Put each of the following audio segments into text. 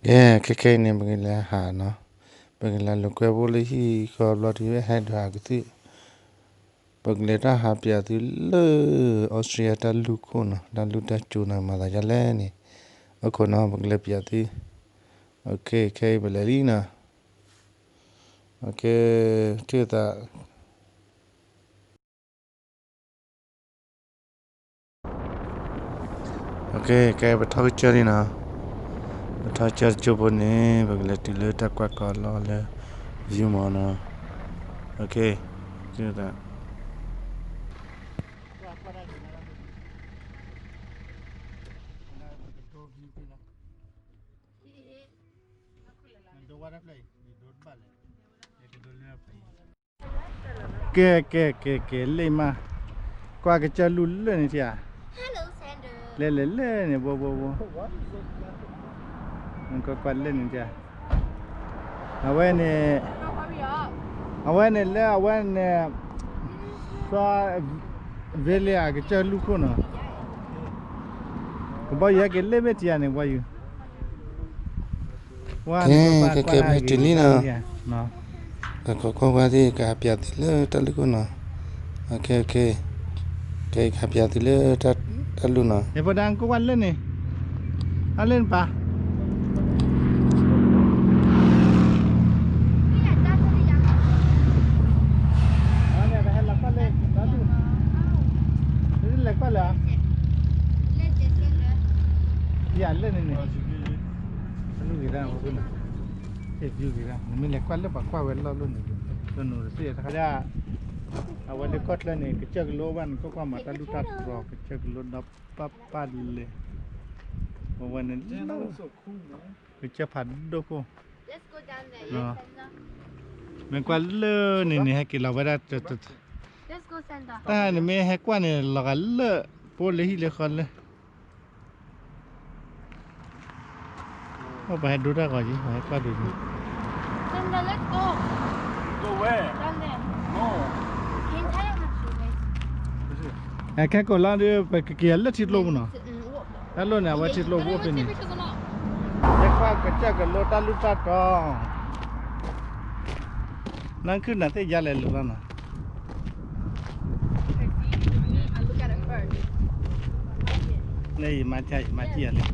ကဲ, ခဲခဲအံၤန့ၣ် ပကလဲၤဟးနီၤ, ပကလဲၤလိာ်ကွဲဖိလၢဟံၣ်ဃီဘျီဒုး ဟဲဒိးဟးကသုၣ်, ပကလဲၤတၢ်ဟးပၠးသုလၢ Austria တၢ်လူၢ်ခိၣ်နီၤ, တၢ်လူၢ်တၢ်စူၤနီၤ, မၤသးဒ်လဲၣ်န့ၣ်, အိၣ်ခိးနီၤ, ပကလဲၤပၠးသု, ခဲအံၤပလဲၤလံနီၤ, ထံၣ်သး ကဲ ပထီၣ်ကစၢၢ်လံနီၤ, ပထီၣ်ကစၢၢ်တစိၢ်ဖိန့ၣ် ပကလဲၤတုၤလၢတၢ်ကွၢ်ကီလီၢ်လၢ view မးနီၤ, ကဲ, ကဲ ကဲ ကဲ ကဲ လ့ၣ်မး, ကွၢ်ကစၢၢ်လူၢ်လၢန့ၣ်ထံဧါ, လဲၤလဲၤလၢန့ၣ် ဘိဘိဘိ, ကွၢ်ကွၢ်လၢန့ၣ်ထံဧါ, အဝဲန့ၣ်, အဝဲန့ၣ်လၢအဝဲန့ၣ်, စီၤ ဝ့လ့အကစၢၢ်လူၢ်ခိၣ်နီၤ, ကဘီယူၤဟဲက့ၤလၢမ့ၢ်ထံဧါန့ၣ် ကဘီယူၤ ကဲ ကဲ ကဲ ပဟဲတုၤလံနီၤ, ကကွၢ်ကွၢ်သ့ၣ် ကဟးပၠးသုလၢတၢ်လူၢ်ခိၣ်နီၤ, ကဲ ကဟးပၠးသုလၢတၢ်လူၢ်နီၤ, ပဒၣ်ကွၢ်ကွၢ်လၢန့ၣ်, အလၢနပၢ် လဲၤကွၢ်လၢ, ယၤလၢန့ၣ်န့ၣ်, လူၢ်ဂ့ၤဒၣ်, နမ့ၢ်လဲၤကွၢ်လၢပှၤကွၢ်ဝဲလီၢ်လၢန့ၣ်, တနူၤတစ့ၢ်တခါဒၣ်, အဝဲလၢကီၢ်ချၢန့ၣ် ကစၢၢ်ကလိဘၣ်န့ၣ် ကွၢ်ကွၢ်မး တၢ်လူၢ်တၢ်တြီၤ ကစၢၢ်ကလိဒီးပၢ်ပၢ်လဲၤ, အဝဲန့ၣ်လၢ ကစၢၢ်ဖးဒိၣ်ခိၣ်, မ့ၢ်ကွၢ်လၢန့ၣ်န့ၣ် ဟဲက့ၤလီၤဝဲဒၣ်, တၢ်နမ့ၢ်ဟဲကွၢ်န့ၣ် လီၤဂာ်လၢ ပအိၣ်လၢဟံၣ်လၢဃီလၢ ပှၤဟဲဒိတၢ်ဂီၤက့ၤ ပှၤဟဲကွၢ်ဒ်န့ၣ်, ခဲကိာ်လီၤဒီး ပကက့ၤလၢထံကျိပူၤနီၤ, တၢ်လီၢ်န့ၣ် အဝဲထံကျိပူၤအိၣ်ဖဲန့ၣ်, ဟဲကွၢ်ကစၢၢ်ကလိတၢ်လူၢ်တၢ်တြီၤ, နခုၣ်နၤသ့ၣ်ယါလဲၤလိာ်လီၤနီၤ, လၢယမါကၢ် ယမါကၢ်ယၤလံ,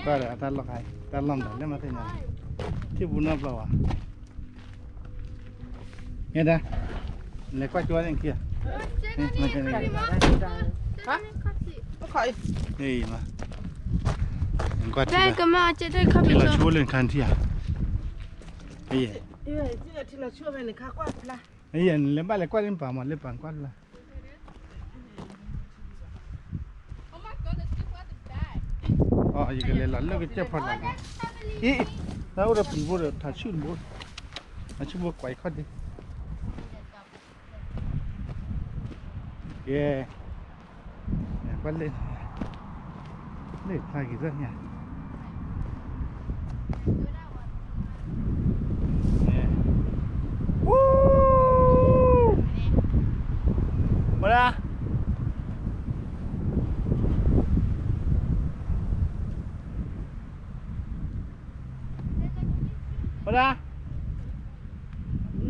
ကွၢ်ဒီးတၢ်လီၢ်ခါ, တၢ်လီၢ်မတၤလဲၣ်မးသ့ၣ်ညါ, ထံပူၤနီတဘျီဘၣ်, ယဲဒၣ်, လဲၤကွၢ်ကၠိန့ၣ်ခံဂၤ, မ့ၢ်, ကွၢ်ထံလီၤ, ထံလီၤဆူလၢနခါထံၣ်ဧါ, ယဲ, နလဲၤဘၣ်လဲၤကွၢ်လၢနပၢ်မး လၢပၢ်ကွၢ်လၢ် ယကလဲၤလီၤလၢကစၢၢ်ဖီလာ်, အံၤ, တၢ်အိၣ်ဒီးပျံၤဘိဒီး ထးဆူၣ်တဘိ, ထးဆူၣ်ဘိကွၢ်ခီၣ်ဒ့, ကဲ, ကွၢ်လၢ, လၢဖျါက့ၤသ့ၣ်ညါ ဝဲဒၣ်, ဝဲဒၣ်,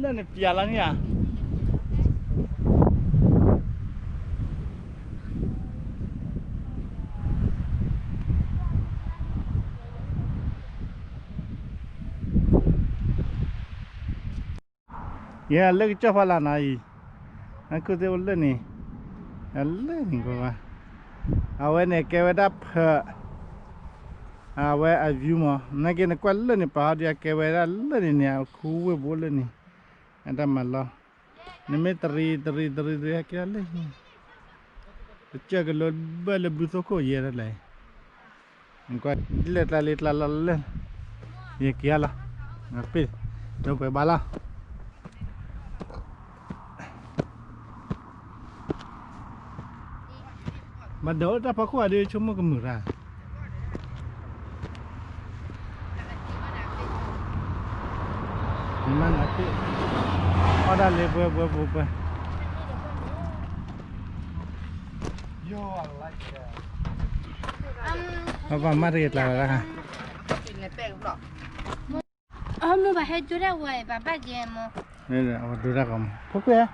လၢနပျးလီၤန့ၣ်ဧါ. ယဲလၢကစၢၢ်ဖီလာ်နီၤအံၤ, နခိၣ်သ့ၣ်အိၣ်လၢန့ၣ်, လၢန့ၣ်ကွၢ်, အဝဲန့ၣ်ကဲဝဲဒၣ်ဖၢ, အဝဲအ view မး, နာ်က့နကွၢ်လၢန့ၣ် ပာ်ဟီဒုး အကဲဝဲဒၣ်လၢန့ၣ်န့ၣ် အခူဝ့ၢ်ဘိလၢန့ၣ်, အတၢ်မၤလီၢ်, နမ့ၢ်တရံးတရံးတရံးတရံး ဟဲက့ၤလၢ, ကစၢၢ်ကလိဘၢလၢဘုသိၣ်ခိၣ်ယဲဒၣ်လဲၣ်. ကွၢ်လၢကျါလၢကျါလီၤလၢ, ယက့ၤလီၤ, ပ့ၢ်, ဒီးပှဲၤဘၣ်လီၤ. ဘၣ်ဒီးတၢ်ဖီခိၣ်အဒုးဆိကမိၣ်ကမုာ်ရၣ်, မ့ၢ်နၤသ့ၣ်, အီၣ်ဒၣ်လၢပှဲၤပှဲၤပှဲၤပှဲၤ, ပပာ်မၤတဂ့ၤကျါလီၤတၢ်ခါ, အမိၢ်ဘၣ်ဟဲဒိတၢ်ဝဲ ဘၣ်ဘၣ်ကဲမး, အဝဲဒိတၢ်ကီမး ဖိခွဲၣ်,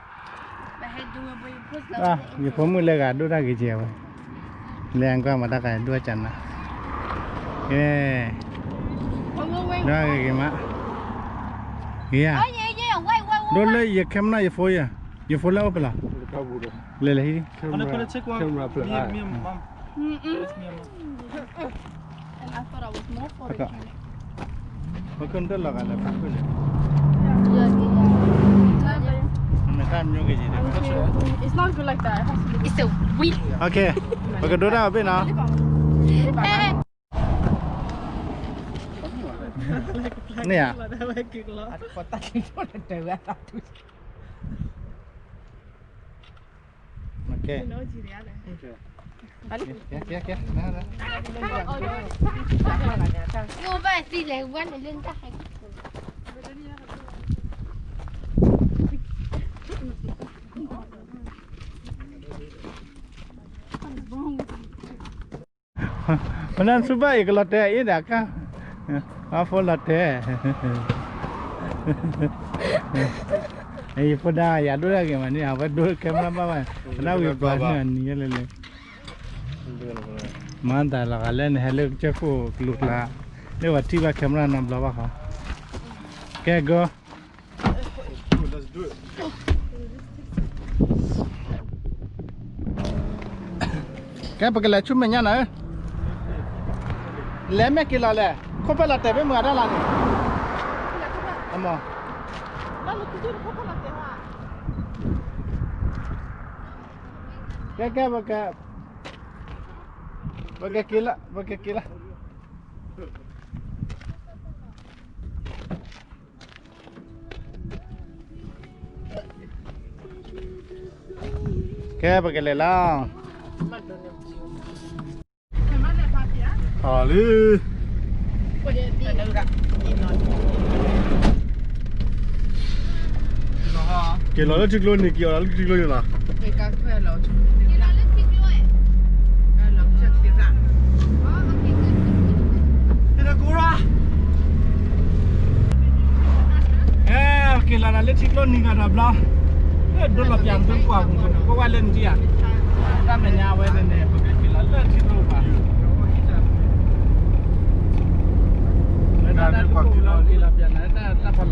ယဖိမုၣ်လၢဂၤဒိတၢ်ဂ့ၤကဲဝဲ, လဲၤကွၢ်မၤတၢ်ကဒိၣ်ကနၤ, ကဲ, ဒိဂ့ၤဂ့ၤမး, ဂ့ၤဧါ, ဒိလၢယ camera ယ phone ယ ယ phone လၢအိၣ်ဖဲလဲၣ်, လဲၤလဲၤဟံး ပကဒိတၢ်အီၤဘ့ၣ်နီၤ, မ့ၢ်တၢ်မျိုးကယံၤ, ပကဒိတၢ်အီၤဘ့ၣ်နီၤ, န့ၣ်ဧါ, မနၢ်ဆူဘၣ်အံၤကလီၤတဲာ်အံၤဒၣ်ကါ, အဖိလီၤတဲာ်, ယဖိဒါယၤဒိတၢ်ဂ့ၤမးန့ၣ် အဝဲဒိ camera ဘၣ်ဘၣ်, နၢ်ဝံၤပှၤန့ၣ်အနံၤလဲၣ်လဲၣ်, မၤတၢ်လီၤဂာ်လၢနဟဲလၢကစၢၢ်ခိၣ်ကလူၤကျါ, လၢပှၤထံၣ်ဘၣ် camera နီတဘျီဘၣ်ဃီ, ကဲကီ ကဲ ပကလဲၤဆူမဲာ်ညါနၤဧၢ, လဲၤမ့ၢ်က့ၤလီၤလဲၣ်, ခိၣ်ဖဲလီၤတဲာ်မ့ၢ်မုၢ်ဂၤဒၣ်လၢန့ၣ်, အမ, ကဲကဲ, ပကက့ၤလၢ, ပကက့ၤလၢ ကဲ ပကလဲၤလီၤ. အလံ, က့ၤလီၤလၢထံကျိနံၤ က့ၤလီၤလၢထံကျိနံၤလီၤ. က့ၤလီၤလၢထံကျိနံၤဂၤဒီးဘျီ, လၢဒိလီၤပျၢ်သုကွၢ်ပူၤ ပဝဲလၢနဒံဧါ, တၢ်မဲာ်ညါဝဲန့ၣ် ပကက့ၤလီၤလၢထံကျိပၤ, လၢတၢ်ဒိကွၢ်က့ၤလီၤ က့ၤလီၤပျၢ်နၤ တၢ်ဖီလာ် ပှၤ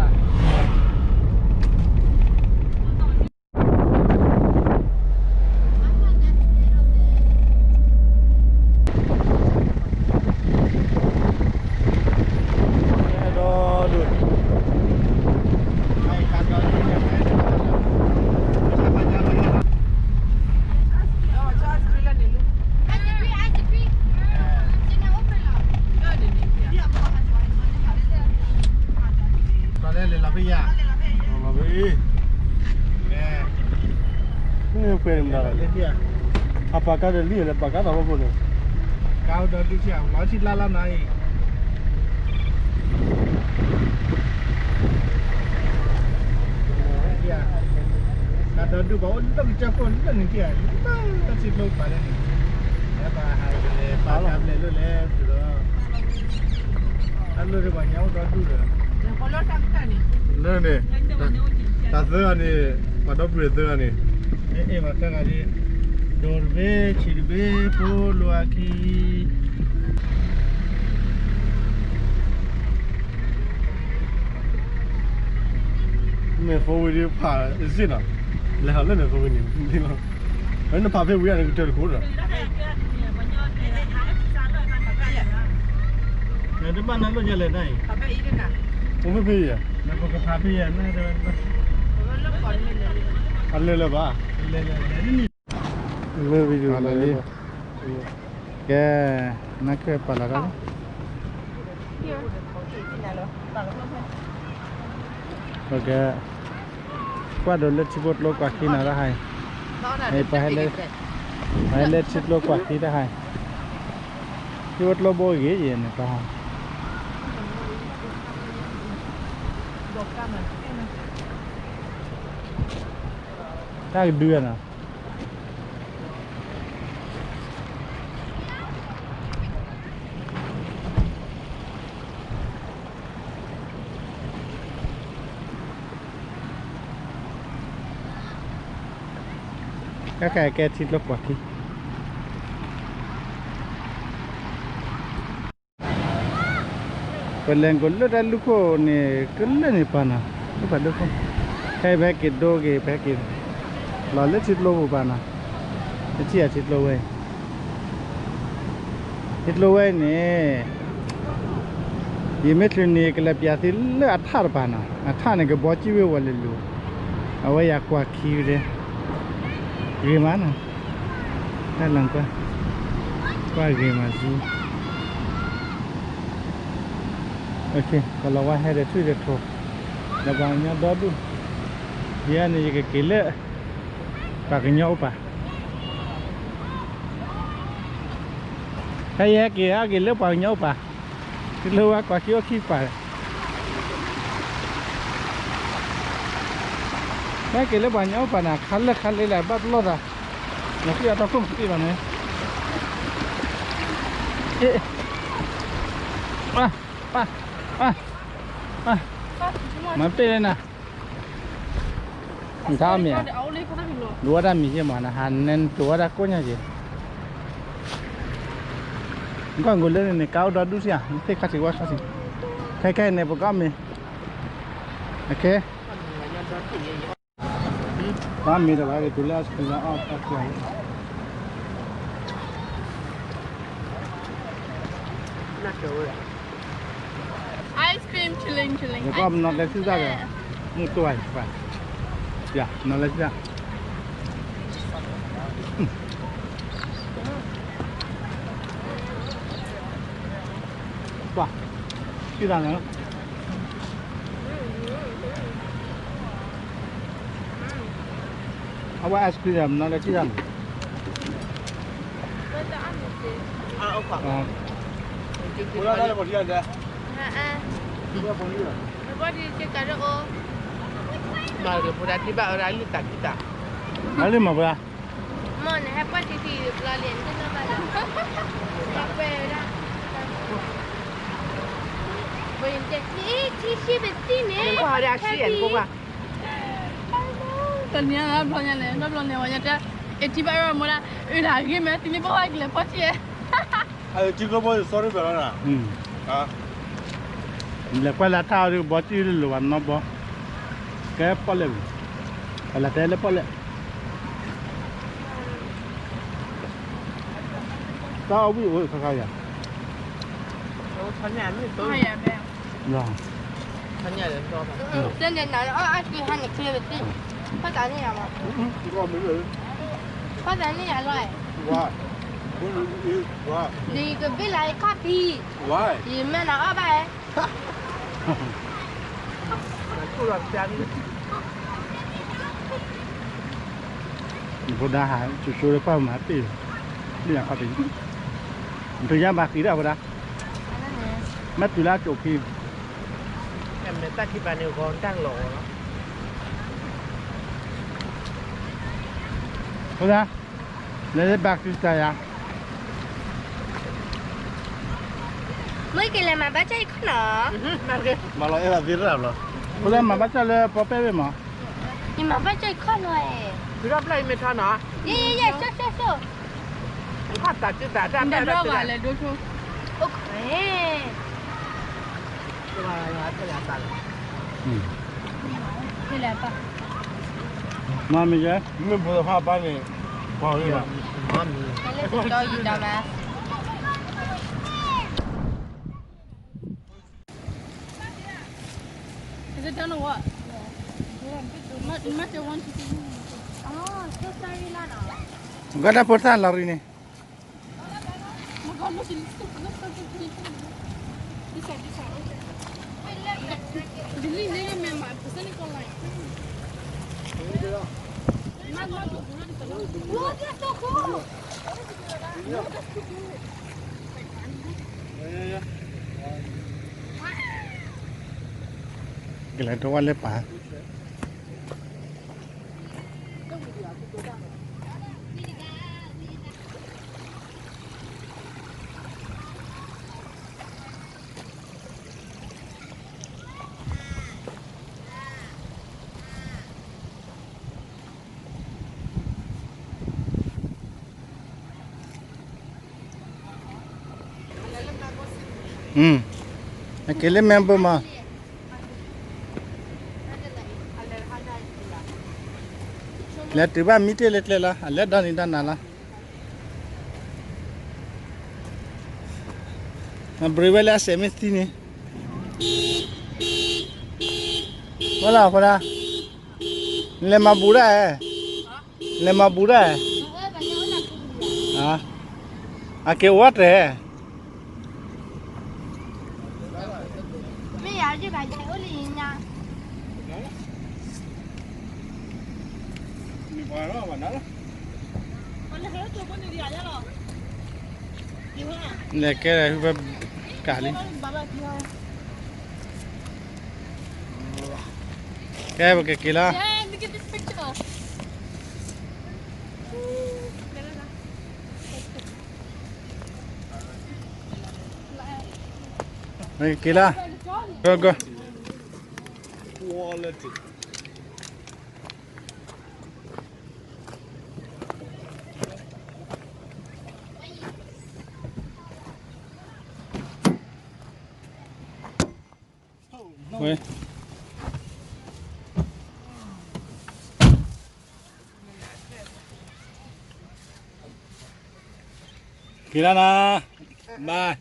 လဲၤလီၤဖဲယၤ, လီၤဖဲအံၤ, ဖဲမတၤလီၤ, အပာ်ကါဒီးလံလဲၤပာ်ကါသးဘၣ်ဖိန့ၣ်, ကါဒီးဒုးဆံး လီၤဆံးလါလါနၤအံၤ, ကါဒီးဒုးဘၣ်အိၣ်လၢကစၢၢ်ခိၣ်လၢန့ၣ်ဧါ, လၢထံကျိပၤလၢန့ၣ်, လၢပှၤဟးကလဲၤပာ်ကါဘျဲၣ်လိၣ်လဲၣ်ဒ်သိး တၢ်လိၣ်ဒ်ပှၤညါအိၣ်ဒီဒူၣ်ဒီး, လၢန့ၣ်, တၢ်သၢဂၤန့ၣ်, ပှၤဒီပုၢ်ဝဲၢ်သၢဂၤန့ၣ်, အဲၣ်ဘၣ်သၢဂၤဒ်, ဒိၣ်တဘ့ၣ် ဆံးတဘ့ၣ် ဖိလိၤအခံ မ့ၢ်ဖိဝံၤဒ်ဖးစ့ၢ်နီၤ, လဲၤဟးလၢန့ၣ်ဖိဝံၤန့ၣ်, နဖးဖဲဝံၤန့ၣ် ကတၢၢ်တခိၣ်ဒီး နတဘၣ်နၤလိၣ်ယလဲၤဒၣ်အံၤ, အိၣ်ဖဲဖဲယဲ, နပကဖးဖဲယဲ, အလဲၤလၢၤဘၣ်, လဲၤလၢၤ, မ့ၢ်ဝံၤဒ်လီၤလံ, ကဲ, နခဲပာ်လီၤတၢ်လံ ပကကွၢ်ဒိးလၢထံဖိကျိကွၢ်ခံနၤတၢ်ဟါအံၤ, ပှၤဟဲလၢထံကျိကွၢ်ခံတၢ်ဟါအံၤ, ထံဖိကျိဘိဂ့ၤယဲၢ်န့ၣ်တၢ်ဟါ, တၢ်ကဒုဧါနီၤ. တၢ်ခါကဲထံကျိကွၢ်ခံ ပလဲၤကိးလၢတၢ်လူၢ်ခိၣ်န့ၣ် ကလၢာ်န့ၣ်ပၢ်နီၤ, လၢပှၤလူၢ်ခိၣ်, ခဲအံၤပဟဲက့ၤဒိက့ၤ ပဟဲက့ၤ လီၤလၢထံကျိပူၤပၢ်နီၤ, ပထံၣ်အထံကျိဝဲအံၤ, ထံကျိဝဲအံၤန့ၣ် ယမ့ၢ်ချုးန့ၣ် ကလဲၤပျးသ့လၢအထၣ်တပၤနီၤ, အထၣ်န့ၣ် ကဘီကံၣ်ဝဲဝဲလၢလီၤ, အဝဲယကွၢ်ခံဝဲဒၣ်, ဂ့ၤမးနီၤ, တၢ်လီၤကွၢ်, ကွၢ်ဂ့ၤမးဆူ ကလီၤဝါဟဲဒီးထွံၣ်ဒီးထိး, ဒီးပှၤကညီဒီဒူၣ်, ယဲန့ၣ်ယကက့ၤလၢ ပှၤကညီအိၣ်ပၤ, ဟဲယဟဲက့ၤဟဲက့ၤလၢပှၤကညီအိၣ်ပၤ, လၢဝဲကွၢ်ခံအိၣ်ခံပၤ, ဟဲက့ၤလၢပှၤကညီအိၣ်ပၤန့ၣ် ခါလၢခါလၢလၢ ဘၣ်ပလီၢ်သး, နစံၣ်အတၢ်ခိၣ်မစံၣ်ဘၣ်န့ၣ်, ပၢ်, ပၢ်, ပၢ်, မၤပ့ၢ်လၢနၤ နထါအီၣ်မ့ၤဧါ, ဒိးဝဲဒၣ်မ့ၤက့မး နဟးနဲတိၤဝဲဒၣ်ကိၣ်ညါက့ၤ, နကွၢ်ကိးလၢန့ၣ်န့ၣ် ကါအိၣ်ဒီဒူၣ်စ့ၢ်ဧါ, နသ့ၣ်ခါဆံးဝဲခါဆံး, ခဲခဲအံၤန့ၣ် ပကအီၣ်မ့ၤ, အခဲ, ပအီၣ်မ့ၤဒီးဘၣ်က့ၤတုၤလၢအစကံလၢအီၣ် Ice cream chilling chilling. ယကီၢ်ပနီၣ်လဲၤဆူၣ်တၢ်ဒီး မုၢ်တိၢ်ဝါ, ယၤနီၣ်လဲၤဆူၣ်တၢ်, ကွၢ်, ဆူၣ်တၢ်န့ၣ် အဝဲ ice cream မနီၣ်လဲၤဆူၣ်တၢ်န့ၣ် မၤလၢမၤပှၤ, တနံၤအဘျီညါန့ၣ် ဘျီဘျီန့ၣ် ဝဲညါတဲ အထံဘၣ်ရၢမိၢ်ဒၣ် အုးတၢ်ဂ့ၢ်မဲာ် တံၤလံဘီၣ်ဝဲကလဲၤဖီၣ်ထံၣ်, အထံကျိဘီၣ် sorry ဘၣ်လီၤနၤ, လဲၤကွၢ်လၢထါအီၤဒ်ဘီတံၢ်လၢလိၤဘၣ် နီဘီ, ကဲပီၣ်လဲၣ်, အလၢတဲလၢပီၣ်လဲၣ်, တၢ်အီၣ်ဝံၣ်အိၣ်ခါခါယၤ, တဲန့ၣ်နၤအီၣ်အါစုဟါန့ၣ်ချ့ပသံၣ်, ဖီၣ်တၢ်န့ၣ်ယၤမး, ဖီၣ်တၢ်န့ၣ်ယၤလီၤ, ဒ်ကဘ့ၣ်လၢခါဖံ, ယမ့ၢ်နၤအီၣ်ဘၣ်, ဖိဒါဟး စိၤစိၤလၢပၢ်မၤပ့ၢ်, ဘ့ၣ်လၢခါဖံ, ဒုးယါဘၣ်ဃံးဒၣ်ဖိဒါ, မ့ၢ်တုၤလၢအစိၤခံ, မ့ၢ်တၢ်ခံပၤန့ၣ်ဂီၤတၢ်လီၤလီၤ, ဖိဒါ, လဲၤလၢဘၣ်ဃံးတၢ်ယၤ, မ့ၢ်ကလဲၤမၤဘၣ်ဆၣ်အံၤခီနီၤ, မၤလီၤအဲၣ်သးသ့တၢ်ဘျီ, ဖိဒါမၤဘၣ်ဆၣ်လၢပီပဲၢ်ဝ့ၢ်မး, ယမၤဘၣ်ဆၣ်အံၤခီနီၤ, ယဲယဲယဲ ဆိဆိဆိ ခီၣ်တၢ်က့တၢ်တၢ်ဘၣ်လၢလဲၤဒိၣ်ဆိ, အိၣ်ခီ, မ့ၢ်ယဲ မ့ၢ်ဖိသၣ်ဖါအပၢ်န့ၣ်, ပှၤဝဲဘၣ် Is it done or what? Must, must want to see. Oh, so sorry လီၤနီၤ, ကတၢ်ဖိသၣ်လီၤရံန့ၣ်, ကလဲၤဒိးဝဲလၢပၢ် အက့ၤလၢ member မး, လဲၤတုၤဘၣ်မံတ့ၢ်လၢကျဲလီၤ, အလဲၤဒီနံၤဒီနၤလီၤ. အဘြံၤဝဲလၢအစဲးမ့ၢ်သံန့ၣ်, ဝဲလၢအဃိဒၣ်, လဲၤမၤဘူးဒၣ်ဧဲ, လဲၤမၤဘူးဒၣ်ဧဲ, အက့ၤအိၣ်ဝဲတၢ် မ့ၢ်ယၤယဘၣ်ယအိၣ်လံညါ, လဲၤကဲဝဲကၢ်လံ, ကဲပကက့ၤလီၤ, ပကက့ၤလီၤ, go go. Kira na, bye.